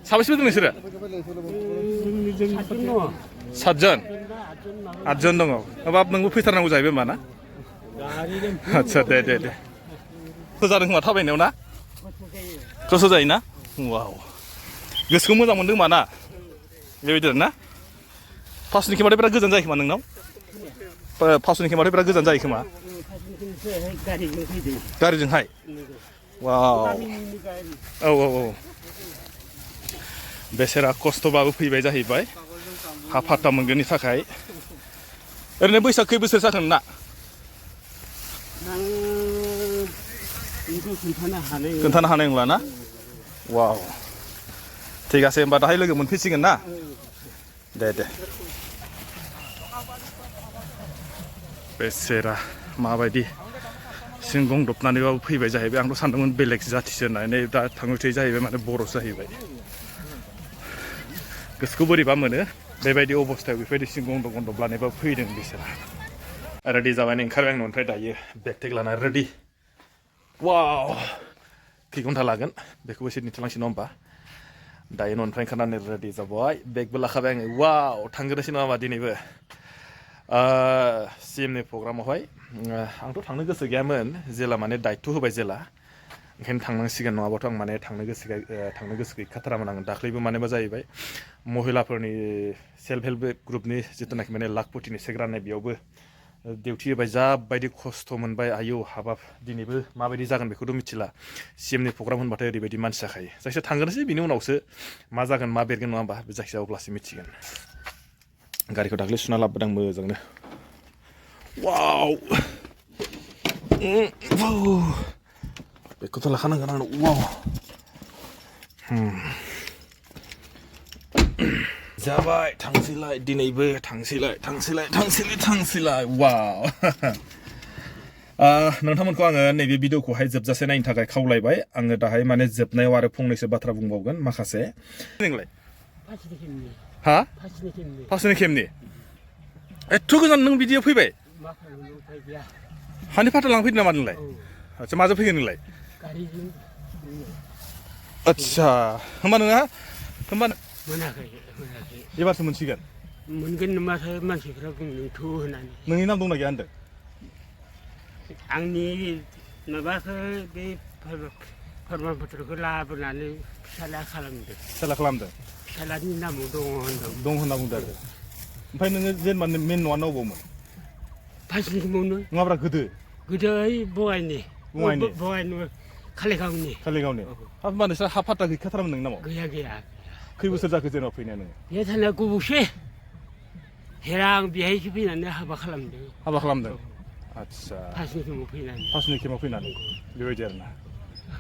साबेसे फैदों नोंसोरो? सातजन आठजन दङ। बाब नोंबो फैथारनांगौ जाहैबाय होमबा ना? आदसा दे दे दे। खस्थ' जादों खोमा थाबायनायाव ना? खस्थ' जायोना? वाव गोसोखौ मोजां मोनदों होमबा ना? बेबायदि आरो ना? पासनि खेमाथाय बिराद गोजान जायो खोमा नोंनाव? पासनि खेमाथाय बिराद गोजान जायो खोमा? गारिजोंहाय? वाव औ औ औ बेसेरा खस्थ'बाबो फैबाय जाहैबाय हा फाट्टा मोनगोननि थाखाय। ओरैनो बैसाग खै बोसोर जाखो नोंना? खोन्थानो हानाय नंला ना? वाव थिगासे होमबा दाहाय लोगो मोनफैसिगोन ना? दे दे। बेसेरा माबायदि सिं गंदबनानैबाबो फैबाय जाहैबाय। आंथ' सानदोंमोन बेलेग जाथिसो होननानै, दा थाङै जाहैबाय माने बर' जाहैबाय। गोसोखौ बोरैबा मोनो बेबायदि अबस्थायाव बेबायदि सिं गंदब गंदब लानायबाबो फैदों बिसोरा। रेडि जाबाय ओंखारबाय आं न'निफ्राय दायो बेग थेग लाना रेडि। वाव खै घन्टा लागोन बेखौबो एसे मिथिलांसै नङा होमबा? दायो न'निफ्राय ओंखारनानै रेडि जाबाय बेगबो लाखाबाय आङो। वाव थांग्रोनोसै नङा होमबा दिनैबो CMनि प्रग्रामावहाय। आंथ' थांनो गोसो गैयामोन जेला माने दायथ' होबाय जेला, ओंखायनो थांनांसिगोन नङाबाथ' आं माने थांनो गोसो गैखाथारामोन आं। दाख्लैबो मानोबा जाहैबाय महिलाफोरनि सेल्फ हेल्प ग्रुपनि जिथुनाखि माने लाखपतिनि चेक राननाय बेयावबो डिउटि होबाय। जाबायदि खस्थ' मोनबाय आयौ हाबाब दिनैबो माबायदि जागोन बेखौथ' मिथिला। CMनि प्रग्राम होनबाथाय ओरैबायदि मानसि जाखायो। जायखिया थांग्रोनोसै बिनि उनावसो मा जागोन मा बेरगोन नङा होमबा? जायखिया अब्लासो मिथिगोन। गारिखौ दाख्लै सुना लाबोदों मोजांनो। वाव बेखौथ' लाखानांगोन आंनो। वाव जाबाय थांसैलाय दिनैबो थांसैलाय वाव नोंथांमोनखौ आङो नैबे भिडिअखौहाय जोबजासे नायनो थाखाय खावलायबाय। आङो दाहाय माने जोबनायाव आरो फंनैसो बाथ्रा बुंबावगोन माखासे। नोंलाय हा फासनि खेमनि एथ' गोजान नों बिदियाव फैबाय? हानि फाथा लांफैदों नामा नोंलाय? आदसा माजों फैगोन नोंलाय? आदसा होमबा नोंहा मोनाखै एबारसो मोनसिगोन? मोनगोन नामाथाय मानसिफ्रा बुंदोंथ' होननानै। नोंनि नाम दंना गैया होनदों? आंनि माबाखौ बे फोरमान पत्रखौ लाबोनानै फिसाला खालामदों। फिसालानि नामाव दं होनना बुंदों आरो। ओमफ्राय नोङो जेनेबा मेन न'आ अबावमोन? फासिनि खेमावनो। नङाब्रा गोदो ओइ बङाइनि कालिगावनि। होमबा नोंस्रा हा फाट्टा गैखाथारामोन नोंनि नामाव? गैया। खै बोसोर जाखो जेनेबा फैनाया नोङो? बे थांनाया गोबावसै। हेरा आं बेहायसो फैनानै हाबा खालामदों। आदसा फासिनि खेमाव फैनानै बेबायदि आरोना।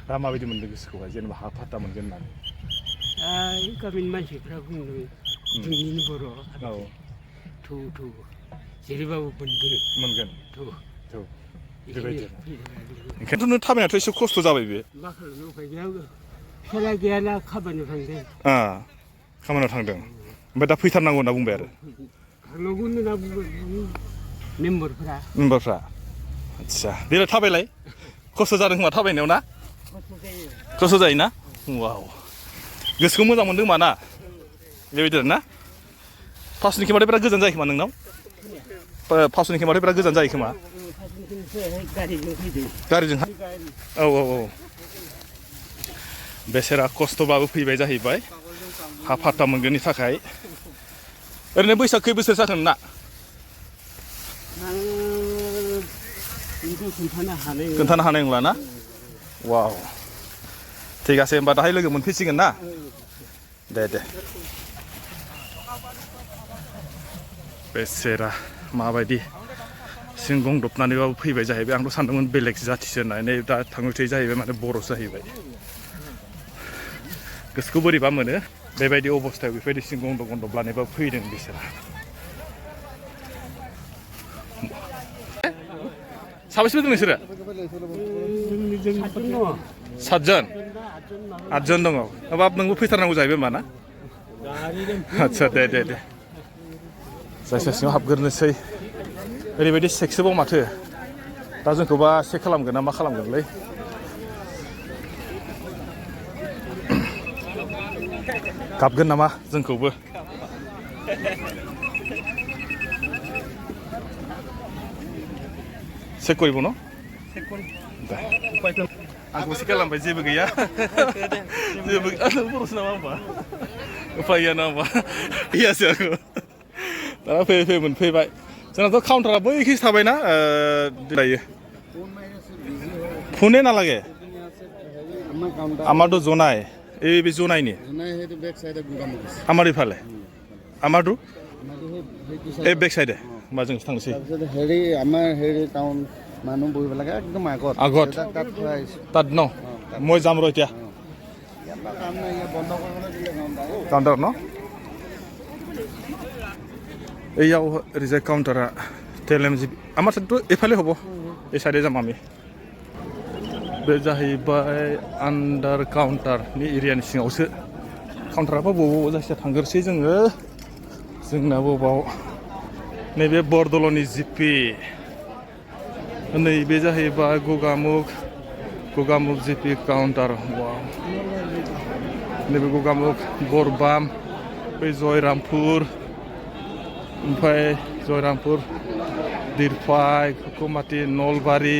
दा माबायदि मोनदों गोसोखौहाय जेनेबा हा फाट्टा मोनगोन होननानै? गामिनि मानसिफ्रा बुंदों जोंनिनो बर' थौ जेरैबाबो मोनगोन बेबायदि आरो। ओंखायनोथ' नों थाबायनायाथ' एसे खस्थ' जाबाय बे। मा खालामनो उफाय गैया। फिसाला गैयाना खामानियाव थांदों। खामानियाव थांदों ओमफ्राय दा फैथारनांगौ होनना बुंबाय आरो? थांनांगौ होनना बुंबाय मेम्बारफ्रा। आदसा देलाय थाबायलाय खस्थ' जादों खोमा थाबायनायाव ना? खस्थ' जायोना? वाव गोसोखौ मोजां मोनदों होमबा ना? बेबायदि आरो ना? पासनि खेमाथाय बिराद गोजान जायो खोमा नोंनाव? पासनि खेमाथाय बिराद गोजान जायो खोमा? गारिजोंहाय? औ बेसेरा खस्थ'बाबो फैबाय जाहैबाय हा फाट्टा मोनगोननि थाखाय। ओरैनो बैसाग खै बोसोर जाखो नोंना? खोन्थानो हानाय नंला ना? वाव थिगासे होमबा दाहाय लोगो मोनफैसिगोन ना? दे दे। बेसेरा माबायदि सिं गंदबनानैबाबो फैबाय जाहैबाय। आंथ' सानदोंमोन बेलेग जाथिसो होननानै, दा थाङै जाहैबाय माने बर' जाहैबाय। गोसोखौ बोरैबा मोनो बेबायदि अबस्थायाव बेबायदि सिं गंदब गंदब लानायबाबो फैदों बिसोरा। साबेसे फैदों नोंसोरो? सातजन आठजन दङ। बाब नोंबो फैथारनांगौ जाहैबाय होमबा ना? आदसा दे जायखिया सिङाव हाबग्रोनोसै। ओरैबायदि सेकसोबाव माथो। दा जोंखौबा चेक खालामगोन ना मा खालामगोनलै? गाबगोन नामा जोंखौबो चेक करिब न आंखौ एसे खालामबाय जेबो गैया जेबो बर'सो नामा होमबा उफाय गैया ना होमबा गैयासो आंखौ दाना फैयै फैयै मोनफैबाय जोंनाथ' काउन्टारा बैखिसो थाबायना दायो फुने नालागे আমাৰটো জনাই এই জনাই নি আমাৰ ইফালে আমাৰটো এই বেক চাইডে होमबा जों थांनोसै হেৰি আমাৰ হেৰি টাউন মানুহ বহিব লাগে একদম আগত আগত তাত থৈ আহিছোঁ তাত ন মই যাম ৰ এতিয়া ইয়াৰ পৰা কাম নাই ইয়াত বন্ধ কৰিবলৈ দিলে কাউণ্টাৰ ন এইয়াव ओरैजाय काउन्टारा टेलेमजि আমাৰ साइडथ' এইফালে হ'ব এই साइडे যাম আমি बे जाहैबाय आन्डार काउन्टारनि एरियानि सिङावसो काउन्टाराबो बबाव जायखिया थांग्रोसै जोङो जोंना बबाव नैबे बरदल'नि जिपि नैबे जाहैबाय गगामुग जिपि काउन्टार वाव नैबे गगामुग बरबाम बै जयरामपुर ओमफ्राय जयरामपुर दिरफाय कुमाति नलबारि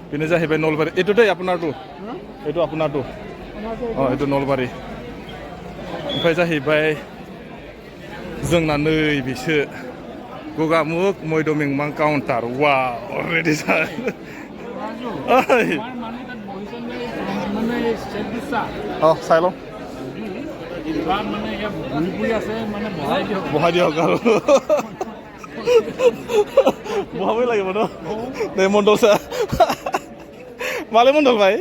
बेनो जाहैबाय नलबारि এইটো দেই আপোনাৰটো এইটো আপোনাৰটো এইটো नलबारि ओमफ्राय जाहैबाय जोंना नैबेसो गगामुग मयदमिंमां काउन्टार वाव रेडि सार চাই লওঁ বহাই দিয়ক আৰু বহাবই লাগিব ন দে মণ্ডল ছাৰ माले मण्डल भाइ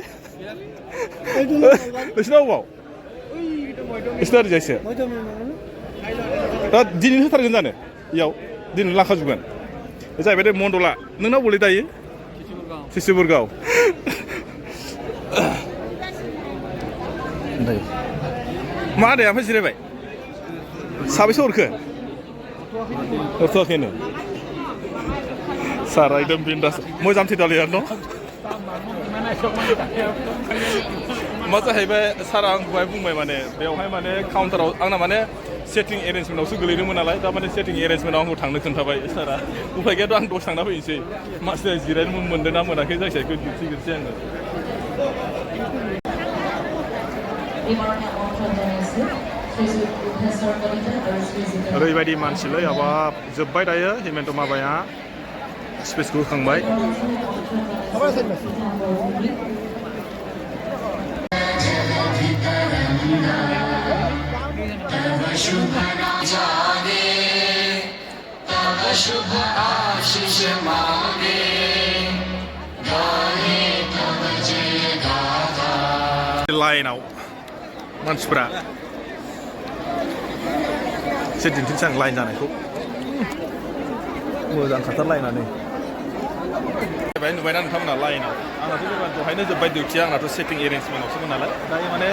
नोंसिनाव अबाव नोंसिना ओरैजायसो दा दिनै होथारगोन जानो इयाव दिनै लांखाजोबगोन जाहैबाय दे मण्डला नोंनाव बले दायो सिसिबुरगाव मा आदाया ओमफ्राय जिरायबाय साबैसे हरखो हरथ'वाखैनो सारा एकदम बिन्दास मोजां थिदालि आरो न मा जाहैबाय सारा आं दहाय बुंबाय माने बेवहाय माने काउन्टाराव आंना माने सेटिं एरेन्जमेन्टआवसो गोलैदोंमोन नालाय दा माने सेटिं एरेन्जमेन्टआव आंखौ थांनो खोन्थाबाय सारा उफाय गैयाथ' आं दसे थांना फैनोसै मानसिया जिरायनो मोनदों ना मोनाखै जायखिजाया गिरसै आङो ओरैबायदि मानसिलै हाबाब जोब्बाय दायो हिमेन्त माबाया स्पेसखौ होखांबाय लाइनाव मानसिफ्रा एसे दिन्थिनोसै आं लाइन जानायखौ मोजां खाथार लाइनानै नुबायना नोंथांमोना लाइनाव आंनाथ' जेनेबा दहायनो जोब्बाय डिउटिया आंनाथ' सेटिं एरेन्जमेन्टआवसोमोन नालाय दायो माने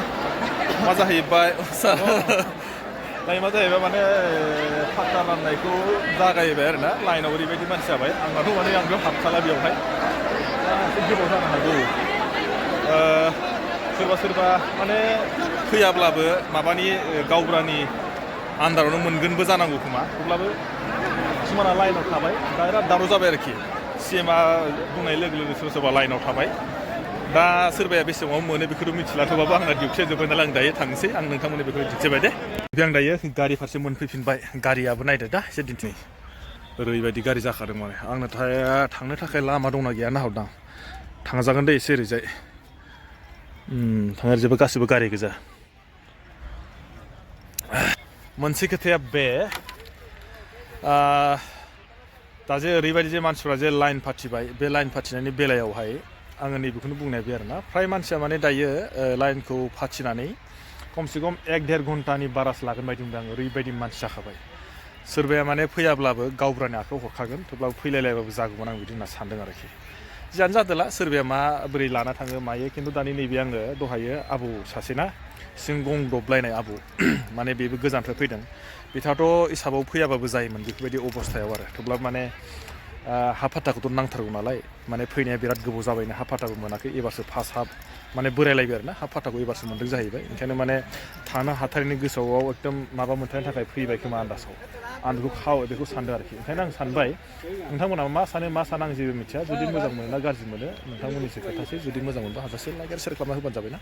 मा जाहैबाय दायो मा जाहैबाय माने फाक्का राननायखौ जागायबाय आरोना लाइनाव ओरैबायदि मानसि जाबाय आंनाथ' माने आं बेयाव हाबखाला बेवहाय एसे गोबाव जानो हागौ सोरबा सोरबा माने फैयाब्लाबो माबानि गावबुरानि आन्दारावनो मोनगोनबो जानांगौ खोमा थेवब्लाबो किसुमाना लाइनाव थाबाय दा बिराद दावराव जाबाय आरोखि सिएमआ बुंनाय लोगो लोगो सोरबा सोरबा लाइनाव थाबाय दा सोरबाया बेसेबाङाव मोनो बेखौथ' मिथिला थेवबाबो आंना डिउटिया जोब्बाय नालाय आं दायो थांनोसै आं नोंथांमोननि बेखौ दिन्थिबाय दे आं दायो गारि फारसे मोनफैफिनबाय गारियाबो नायदो दा एसे दिन्थिनि ओरैबायदि गारि जाखादों माने आंनो थांनो थाखाय लामा दंना गैया नाहरदां थांजागोन दे एसे ओरैजाय थांजोबो गासिबो गारि गोजा मोनसे खोथाया बे दा जे ओरैबायदि जे मानसिफ्रा जे लाइन फाथिबाय बे लाइन फाथिनायनि बेलायावहाय आङो नैबेखौनो बुंनाय बे आरोना फ्राय मानसिया माने दायो लाइनखौ फाथिनानै खमसे खम 1-1.5 घन्टानि बारासो लागोन बायदि मोनदों आं ओरैबायदि मानसि जाखाबाय सोरबाया माने फैयाब्लाबो गावबुरानि आखायाव हरखागोन थेवब्लाबो फैलायलायबाबो जागौमोन आं बिदि होनना सानदों आरोखि जियानो जादोला सोरबाया माबोरै लाना थाङो मायो खिन्थु दानि नैबे आङो दहायो आबौ सासेना सिं गं दबलायनाय आबौ माने बेबो गोजाननिफ्राय फैदों बिथाङाथ' हिसाबाव फैयाबाबो जायोमोन बेफोरबायदि अबस्थायाव आरो थेवब्लाबो माने हा फाट्टाखौथ' नांथारगौ नालाय माने फैनाया बिराद गोबाव जाबायनो हा फाट्टाबो मोनाखै एबारसो फार्स्ट हाफ माने बोरायलायबाय आरोना हा फाट्टाखौ एबारसो मोन्दों जाहैबाय ओंखायनो माने थानो हाथारैनि गोसोआव एकदम माबा मोनथारनि थाखाय फैबाय खोमा आन्दासाव आं बेखौ सानदों आरोखि ओंखायनो आं सानबाय नोंथांमोना मा सानो आं जेबो मिथिया जुदि मोजां मोनो ना गाज्रि मोनो नोंथांमोननिसो खोथासै जुदि मोजां मोनबा हाजासे लाइक आरो शेयार खालामना होबानो जाबाय ना